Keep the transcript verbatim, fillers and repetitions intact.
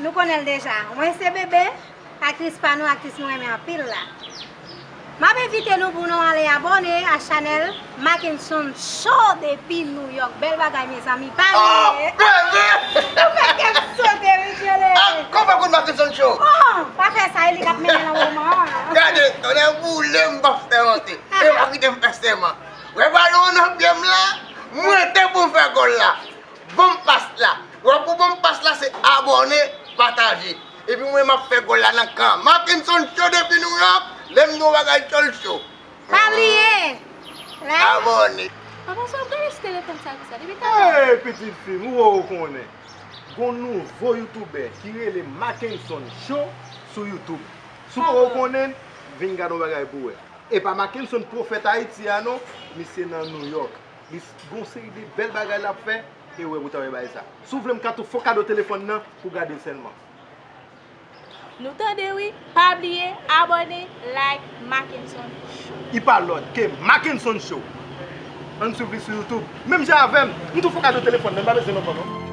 Nou konnen l deja. Mwen se Bebe, aktris pa nou, aktris nou renmen anpil la. M ap envite nou pou nou ale abòne a chanèl Mackenson Show depi New York. Bèl bagay, mezanmi. Pa bliye. Bebe! Ou fè kè m sote, wi, Jele. Ah, kòman kout Mackenson Show? Oh, pa fè sa, e li k ap mennen nan moman an. Gade, tonnè boule, m p ap fè mantè. E pa kite m fè sèman. Wè balon an nan pye m la, mwen te pou m fè gòl la. Ban m pas la. Wè pou ban m pas la, se abòne, pataje. Epi mwen m ap fè gòl la nan kan. Mackenson Show depi New York, lè m di yon bagay cho l cho. Pa bliye. Like. Abòne. Papa, sa w ap gade sou telefòn sa konsa? Depi talè. Hey, pitit fi m, ou wè ou konnen. Gon nouvo youtubè ki rele Mackenson Show sou YouTube. Si w poko konnen, vin gade yon bagay pou w wè. E pa Mackenson pwofèt Ayiti a non, misye nan New York. Li s- gon seri de bèl bagay l ap fè, e w wè pou ta wè bagay sa. Si w vle m ka tou fè w kado telefòn nan pou gade l sèlman. Nou tande wi, pa bliye abòne, like Mackenson Show. I pa lòt ke Mackenson Show. Ann swiv li sou YouTube. Menm jan avè m, m tou fè w kado telefòn nan, m pa bezwen lontan non.